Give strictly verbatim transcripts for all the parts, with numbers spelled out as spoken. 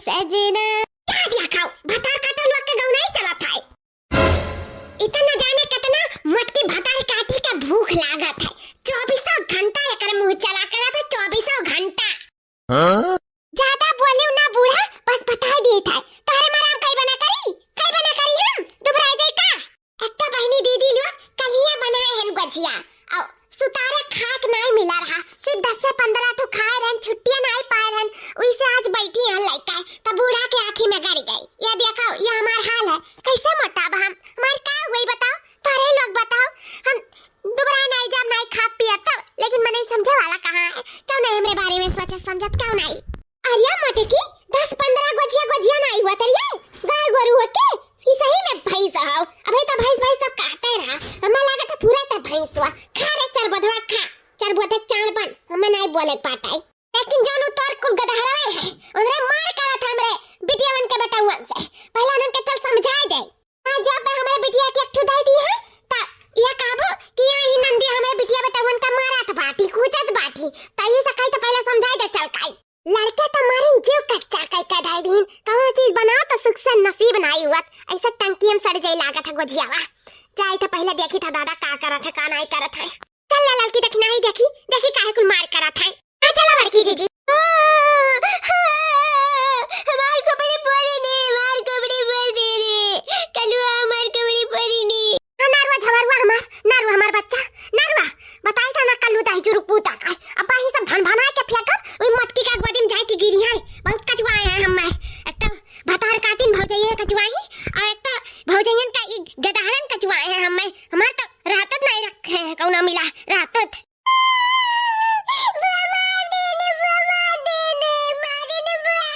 सजना। का दिया खाओ, भतार काटा लोग के गौना ही चलत है। इतना जाने कितना मटकी भतार काटी के भूख लागत है। चौबीसों घंटा एकर मुंह चला करत है, चौबीसों घंटा। हाँ? ज्यादा बोलियो ना बूढ़ा, बस बताई देत है। तोहरे मारे हम कई बना करी, कई बना करी हम, दुबराई जाई का? एक तो बहिनी दीदी लोग कलिया बनाए हन गोझिया, और सुतारे खाए के नाई मिला रहा, सिर्फ दस से पन्द्रह ठो खाए रहन, छुट्टियां नाई पाए रहन, उइसे आज बैठी हन लइका, तो बूढ़ा के आँखी में गड़ गई। ये देखो, ये हमार हाल है, कैसे मोटाब हम, हमार का हुई बताओ, तोहरे लोग बताओ, हम दुबराए नाई जाब, नाई खाब पियब तब, लेकिन मनई समझे वाला कहाँ है? क्यों नहीं हमरे बारे में सोचत समझत, क्यों नहीं? अरे मोटकी, दस पन्द्रह गोझिया गोझिया नाई हुआ तेरे, गाय गोरू होके कि सही में भैंस हो। अबे तो भैंस भैंस सब कहते रहा, हमें लगा था पूरा तो भैंस हुआ। खा रे चरबधवा खा, चरबधक चाड़ बन, हमें नाई बोले पाटाई। लेकिन जानू तोर कुल गदहरावे है, उधरे मार करत हमरे बिटियावन के बेटउवन से। पहले उनके चल समझाए दे। हाँ, जब हमरे बिटिया के एक ठो दे दी है, त ये कहबो कि यही नंदी हमरे बिटिया बेटउवन का मारत बाटी, कूचत बाटी। त ये से कही त पहले समझाए दे चल काई। लड़के त मारिन जीव कच्चा कई के धई दीन। कौनो चीज बनाओ त सुख से नसीब नाई हुअत। ऐसे टंकी में सड़ जाई लागत है गोझियावा। जाई त पहले देखी था दादा का करत है, का नाई करत है। चल ले लड़की देखी, नाई देखी, देखी काहे कुल मार करत है। हाँ, चला बड़की जीजी। हमार कपड़े फोड़ी ने, हमार कपड़े फोड़ दे रे। कलुआ हमार कपड़े फोड़ी ने। हाँ, नरुआ झवरुआ हमार, नरुआ हमार बच्चा, नरुआ। बताई था ना कल्लू दाई जुरुक पूता का। अब बाही सब भन भनाए के फेंकब, ओई मटकी का गोदी में जाए के गिरी है। बहुत कचुआए हैं हम मैं। एक तो भतार काटिन भौजइये कचुआही, और एक तो भौजइयन का ई गदारन कचुआए हैं हम मैं। हमार तो रातत नहीं रखे हैं कौनो मिला, रातत। बुआ मार देने, बुआ मार देने, मारे ने बुआ।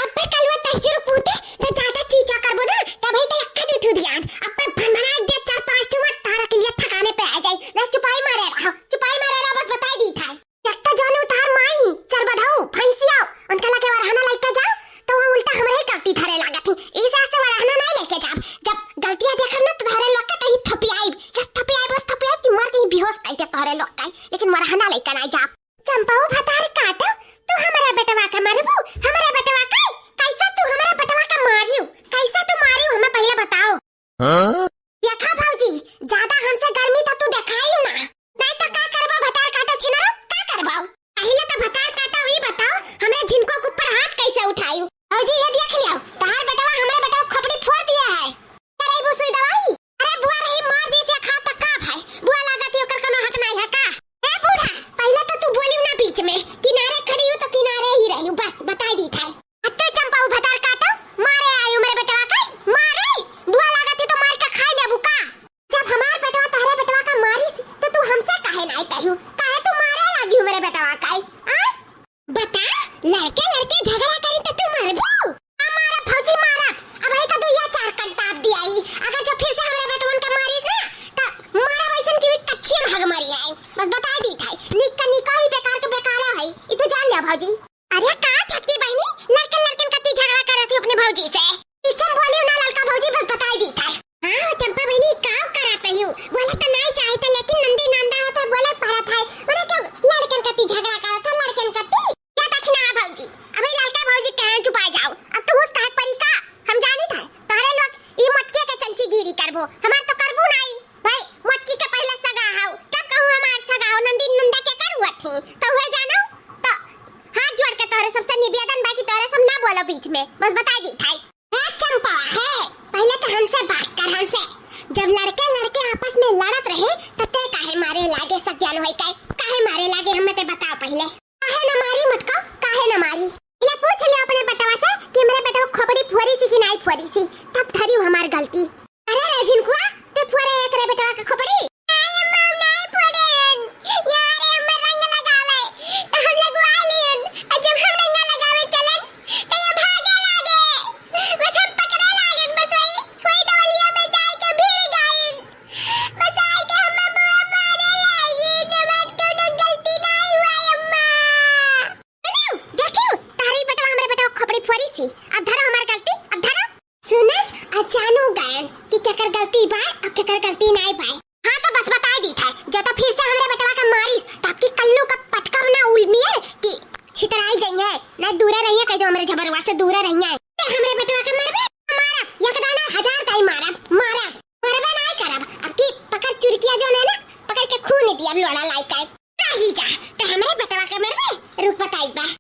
अब्बे कलवा तहजुर पूते, त ज्यादा चीचा करबो ना, तबही त लक्का दे ठू दियान। अब्बे भनभना एक दे चार पाँच ठू मत तारा के लिए ठिकाने पे आ जाई। ना चुपाई मारे रहो, चुपाई मारे रहो, बस बताई दी था। एक त जानू तार माई, चल बधाऊ, भैंसिया, उनका लगे वरहना लइका जाओ, तो वो उल्टा हमरे ही गलती धरे लागत ही। इस से वरहना नहीं लेके जाब। जब गलतियां देखब ना, तो तोहरे लोग के कहीं थपियाइब, जब थपियाइब, बस थपियाइब कि मर कहीं बेहोश कहीं के तोहरे लोग का, लेकिन वरहना लइका नहीं जाब। चंपाऊ भतार काटो, तू हमरा बेटवा के मरबू, हमरा बेटवा के? कैसा तू हमरा बेटवा के मारियो? कैसा तू मारियो, हमें पहले बताओ। हाँ? देखा भौजी, ज्यादा हमसे गर्मी तो तू देखाई ना। नहीं तो का करबा भतार काटो छिनरो, का करबा? पहले तो भतार काटो, ई बताओ, हमरे झिनको के ऊपर हाथ कैसे उठाई? भौजी ये देख लियो, तहार बेटवा हमरे बेटवा खोपड़ी फोड़ दिया है। करैबू सुई दवाई? अरे बुआ रही मार दी से खा तक का भाई? बुआ लागत ही ओकर कोनो हक नहीं है का? ए बूढ़ा, पहले तो तू बोली ना बीच में, किनारे खड़ी हूँ तो किनारे ही रही हूँ, बस बताई दी था। अत्ते चंपा उ भतार काटो, मारे आई हमरे बेटवा के, मारे। बुआ लागत ही तो मार के खाई लेबू का? जब हमार बेटवा तहरे बेटवा का मारिस, तो तू हमसे काहे नाई कहू? काहे तू मारे लागी हमरे बेटवा का? आ? बता, लड़के लड़के झगड़ा करी तो तू मरबू? आ मारा भौजी मारा, अब आई तो दुइया चार कंटाप दियाई। अगर जब फिर से हमरे बेटवन के मारिस ना, तो मारा वैसन की भी कच्चियन हग मरी आई। बस बताई दी था, निक का निका ही बेकार के बेकारा है, ई तो जान लिया भौजी। अरे का छोटकी बहिनी, लड़कन लड़कन कत्ती झगड़ा करत ही अपने भौजी से। इचम बोलियो ना ललका भौजी, बस बताई दी था। हाँ चंपा बहिनी, का करत रहियो? बोले तो नहीं चाहते, लेकिन नंदी नंदा होते बोले पड़त है। मने क्यों लड़कन कत्ती झगड़ा करत हो, लड़कन कत्ती? या दक्षिणा भौजी, अभी ललका भौजी कहाँ चुपा जाओ, अब तू हुस कहे परी का? हम जानी था, तोहरे लोग ई मटके के चमचीगिरी करबो, हमार तो करबो नहीं। भाई, मोटकी के पहिले सगा हौ, तब कहूँ हमार सगा हौ, नंदी नंदा के कर हुआ थी, तो हुए जानो, तो हाथ जोड़ के तोहरे सबसे निवेदन बा कि तोहरे सब ना बोलो बीच में, बस बताई दी थाई। हे चंपा, हे, पहिले तो हमसे बात कर, हमसे। जब लड़के लड़के आपस में लड़त रहे, तो ते काहे मारे लागे सज्ञान होई के? काहे मारे लागे, हमें ते बताओ पहिले। काहे न मारी मटका, काहे न मारी? ये पूछ लियो अपने बेटवा से कि हमरे बेटवा खोपड़ी फोरी सी कि नाई फोरी सी, तब धरी हमार गलती। अरे रे झिनकुआ, ते फोरे एकरे बेटवा के खोपड़ी? नाई अम्मा, हम नाई फोरे हन। यार, ये अम्मा रंग लगावे, तो हम लगवा लियन। और जब हम रंग लगावे चलन, तो ये भागे लागे। बस हम पकड़े लागन, बस वही, वही दवलिया में जाए के भिड़ गइन। बस आए के हमें बुआ मारे लागी, तो बात कोनो गलती नाई हुआ अम्मा। देखियो, देखियो, तारी बेटवा हमरे बेटवा खोपड़ी फोरी सी। अब धरो हमार गलती, अब धरो। सुने, आ जानो गयन कि केकर गलती बा, अब केकर गलती नाई बा। हाँ, तो बस बताई दी था, जो तो फिर से हमरे बेटवा का मारिस, ताकि कल्लू का पटकब ना उलमिए कि छितराई जाइए, ना दूरे रहिए, कह दो हमरे जबरवा से दूर रहिया। ते हमरे बेटवा के मरबे? मारा, एक दाना हजार दाई मारा, मारा। मरबे नाई करब। अब की पकड़ चुरकिया जो है ना, पकड़ के खून दिया लोड़ा लाई का। रही जा, ते हमरे बेटवा के मरबे? रुक बताई बा।